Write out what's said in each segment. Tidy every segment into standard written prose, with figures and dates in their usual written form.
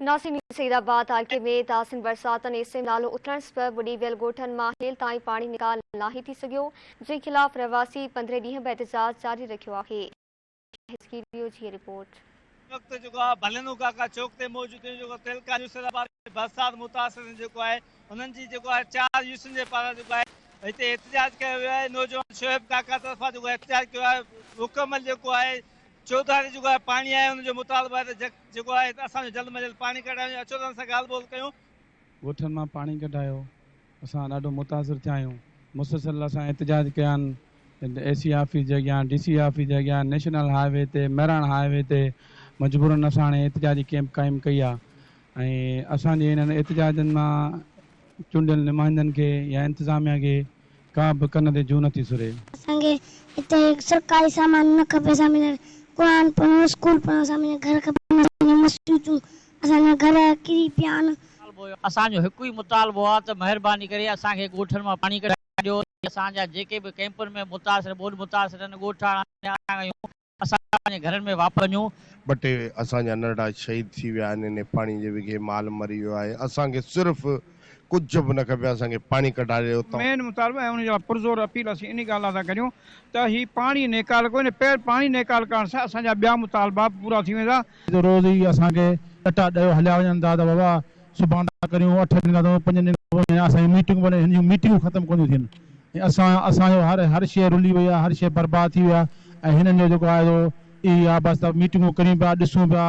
ناصر سيدآباد تعلقي ۾ تاثر برساتن ۽ سم نالو اٿلڻ سبب ٻڏي ويل ڳوٺن مان هيل تائين پاڻي نيڪال ناهي ٿي سگهيو، جنهن خلاف رهواسي 15 ڏينهن به احتجاج جاري رکيو آهي. جي هي رپورٽ. هن وقت جيڪو آهي ڀلينو ڪاڪا چوڪ تي موجود آهيون جيڪو تعلقه نيو سيدآباد ۾ برسات متاثرين جيڪو آهي انهن جي جيڪو آهي 4 يوسين جي پاران جيڪو آهي هتي احتجاج ڪيو ويو آهي نوجوان شعيب ڪاڪا طرفان جيڪو احتجاج ڪيو آهي مڪمل جيڪو آهي چوڌاري جيڪو آهي پاڻي آهي ان جو مطالبو آهي ته جيڪو آهي ته اسان جو جلد ۾ جلد پاڻي ڪڍايو وڃي اچو ته ان سان ڳالهه ٻولهه ڪيون. ڳوٺن مان پاڻي ڪڍايو اسان ڏاڍو متاثر ٿيا آهيون مسلسل اسان احتجاج ڪيا آهن اي سي آفيس جي اڳيان ڊي سي آفيس جي اڳيان نيشنل هاء وي تي مهراڻ هاء وي تي مجبورن اسان هاڻي احتجاجي ڪيمپ قائم ڪئي آهي ۽ اسان جي انهن احتجاجن مان چونڊيل نمائندن کي يا انتظاميا کي ڪا به ڪن تي جون نٿي سري. اسان کي هتي سرڪاري سامان نه کپي اسان کي قرآن پڙهڻو اسڪول پڙهڻو اسان کي گهر کپن اسان کي مسجدون اسان جا گهر ڪري پيا آهن. اسان جو هڪ ئي مطالبو آهي ته مهرباني ڪري اسان کي ڳوٺن مان پاڻي ڪڍائي ڏيو اسان جا جيڪي به ڪئمپن ۾ متاثر ٻوڏ متاثر آهن ڳوٺاڻا آهيون اسان پنهنجي گهرن ۾ واپس وڃون. ٻه ٽي اسان جا ننڍڙا شهيد ٿي ويا آهن انهي پاڻي جي وگهي مال مري ويو آهي اسان کي صرف ڪجهه به نه کپي اسان کي پاڻي ڪڍاري ڏيو اتان. مين مطالبو ۽ ان جي لاء پرزور اپيل اسين انهي ڳالهه لاء ٿا ڪريون ته هي پاڻي نيڪال ڪيو ان پير پاڻي نيڪال ڪرڻ سان اسان جا ٻيا مطالبا به پورا ٿي ويندا. روز ئي اسان کي ٽٽا ڏيو هليا وڃن ٿا ته بابا سڀاڻ ٿا ڪريون، اٺ ڏينهن کان پوء، پنجن ڏينهن کان پوء اسان جون ميٽنگون به هن جون ميٽنگون ختم ڪونه ٿيون ٿين ۽ اسان اسان جو هر هر شيء رلي وئي آهي، هر شيء برباد ٿي وئي آهي ۽ هنن جو جيڪو آهي سو اهي آهي بس ته ميٽنگون ڪريون پيا، ڏسون پيا،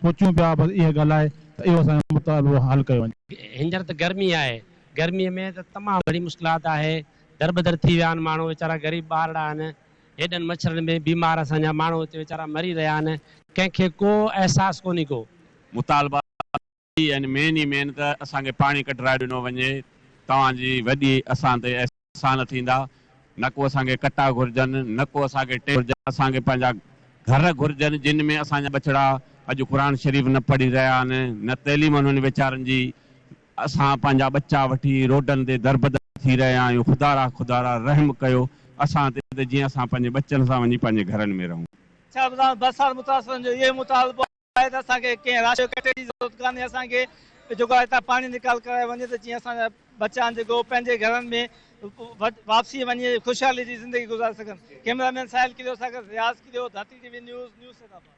سوچيون پيا بس اها ڳالهه آهي ته اهو اسان جو مطالبو حل ڪيو وڃي. هينئر ته گرمي آهي، گرميء ۾ ته تمام گهڻي مشڪلات آهي، دربدر ٿي ويا آهن ماڻهو ويچارا غريب ٻارڙا آهن، هيڏن مڇرن ۾ بيمار اسان جا ماڻهو هتي ويچارا مري رهيا آهن، ڪنهن کي ڪو احساس ڪونهي ڪو. مطالبا آهن مين ئي مين ته اسان کي پاڻي ڪڍرائي ڏنو وڃي توهان جي وڏي اسان تي احسان ٿيندا نه ڪو اسان کي ڪٽا گهرجن نه ڪو اسان کي ٽينٽ گهرجن اسان کي پنهنجا گهر گهرجن جن ۾ اسان جا ٻچڙا اڄ قرآن شريف نه پڙهي رهيا آهن نه تعليم انهن ويچارن جي اسان پنهنجا ٻچا وٺي روڊن تي دربدر ٿي رهيا آهيون خدارا خدارا رحم ڪيو اسان تي ته جيئن اسان پنهنجي ٻچن سان وڃي پنهنجي گهرن ۾ رهون. ڇا ٻڌايان برسات متاثرن جو اهو ئي مطالبو آهي ته اسان کي ڪنهن راشي ڪٽي جي ضرورت ڪانهي اسان کي جيڪو آهي هتان پاڻي نيڪال ڪرايو وڃي ته جيئن اسان جا ٻچا آهن جيڪو پنهنجي گهرن ۾ واپسي وڃي خوشحالي جي زندگي گذاري سگهن ڪئميرا مين ساحل ڪليو سان گڏ Riaz Kalio Dharti T V news, new Saidabad.